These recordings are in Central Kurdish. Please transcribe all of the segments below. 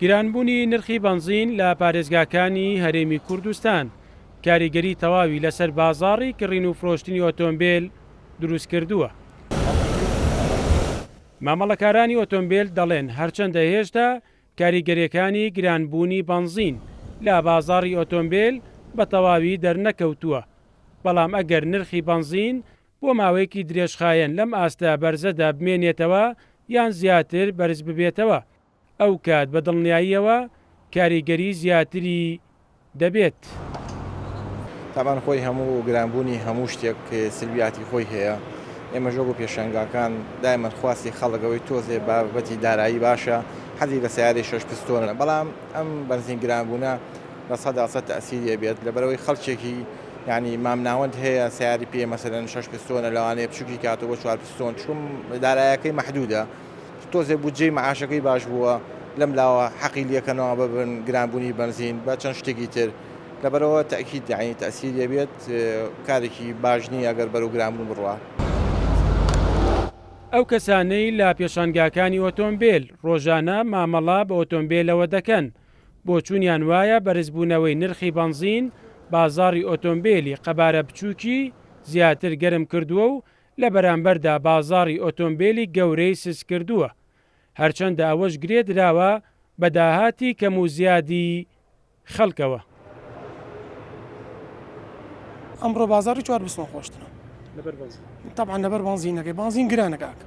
گرانبوونی نرخی بەنزین لە پارێزگاکانی هەرێمی کوردستان کاریگەری تەواوی لەسەر بازاڕی کڕین و فرۆشتنی ئۆتۆمبێل دروستکردووە. مامەڵەکارانی ئۆتۆمبێل دەڵێن، هەرچەندە هێشتا کاریگەرییەکانی گرانبوونی بەنزین لە بازاڕی ئۆتۆمبێل بە تەواوی دەرنەکەوتووە، بەڵام ئەگەر نرخی بەنزین بۆ ماوەیەکی درێژخایەن لەم ئاستە بەرزەدا بمێنێتەوە یان زیاتر بەرزببێتەوە، ئەوکات بە دڵنیاییەوە کاریگەری زیاتری دەبێت. تابان خۆی هەموو گرانبوونی هەموو شتێک سلبیاتی خۆی هەیە، ئێمەش وەکو پێشەنگاکان دایمەن خواستی خەڵک ئەوەی تۆزێ بابەتی دارایی باشە حەزی لە سەیارەی شەش پستۆنە بەڵام ئەم بەنزین گرانبوونە 100% تەئسیری ئەبێت لەبەرئەوەی خەڵکێکی یانی مامناوەند هەیە سەیاری پێ مەسەلەن شەش پستۆنە لەوانەیە بچوکی کاتەوە بۆ چوار پستۆن چون دارایەکەی مەحدودە تۆزێ بودجەی مەعاشەکەی باش بووە لەم لاوە حەقی لێکەنەوە بەبن گرانبوونی بەنزین بە چەند شتێکی تر لەبەرەوە تەئکید یانی تەئسیری ئەبێت کارێکی باش نییە ئەگەر بەرەو گرانبوون بڕوا. ئەو کەسانەی لە پێشانگاکانی ئۆتۆمبێل ڕۆژانە مامەڵە بە ئۆتۆمبێلەوە دەکەن، بۆچوونیان وایە بەرزبوونەوەی نرخی بەنزین بازاڕی ئۆتۆمبێلی قەبارە بچووکی زیاتر گەرم کردووە و لە بەرامبەردا بازاڕی ئۆتۆمبێلی گەورەی سستکردووە، هەرچەندە ئەوەش گرێ دراوە بە داهاتی کەم و زیادی خەڵکەوە. ئەمڕۆ بازاڕی چوار بستۆن خۆشترە. لەبەر بەنزین؟ تەبعەن لەبەر بەنزینەکەی، بەنزین گرانە کاکە،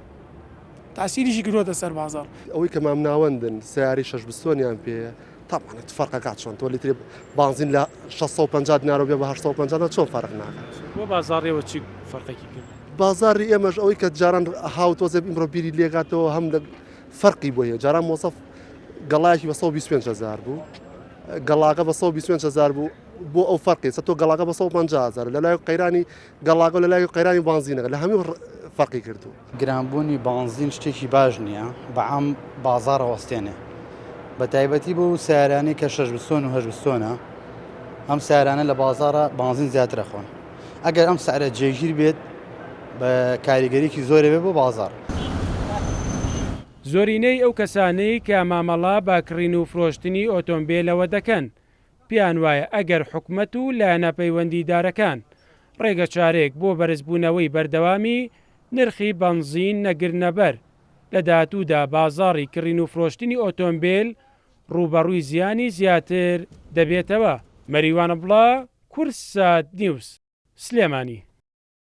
تاسیریشی کردووەتە سەر بازاڕ. ئەوەی کە مامناوەندن سەیارەی شەش بستۆنیان پێیە تەبعەن فەرقەکە چۆن تۆ لیترێ بانزین لە 650 دینارەوە بێ بە 850 دینار چۆن فەرق ناکات؟ بۆ بازاڕیەوە چی فەرقێکی کرد؟ بازاڕی ئێمەش ئەوەی کە جاران هاو تۆزێ ئیمڕۆ بیری لێگاتەوە هەم لە فەرقی بۆ هەیە جاران مۆزەف گەڵایەکی بە 125 هزار بوو گەڵاکە بە 125 هزار بوو بۆ ئەو فەرقی سە تۆ گەڵاکە بە 150 هزار لە لای قەیرانی گەڵاکە لە لای قەیرانی بانزینەکە لە هەموو فەرقی کردو. گرانبوونی بانزین شتێکی باش نییە بەعام بازاڕ ئەوەستێنێ بە تایبەتی بۆ سیارانەی کە شەش بستۆن و هەشت بستۆنە ئەم سیارانە لە بازاڕە بانزین زیاتر ئەخۆن ئەگەر ئەم سعرە جێگیر بێت بە کاریگەریکی زۆرێ بێ بۆ بازاڕ. زۆرینەی ئەو کەسانەی کە مامەڵە بە کڕین و فرۆشتنی ئۆتۆمبێلەوە دەکەن، پێیانوایە ئەگەر حکومەت و لایەنە پەیوەندیدارەکان ڕێگەچارەیەک بۆ بەرزبوونەوەی بەردەوامی نرخی بەنزین نەگرنەبەر، لە داهاتوودا بازاڕی کڕین و فرۆشتنی ئۆتۆمبێل ڕووبەڕووی زیانی زیاتر دەبێتەوە. مەریوان عەبدوڵا، کوردسات نیوز، سلێمانی.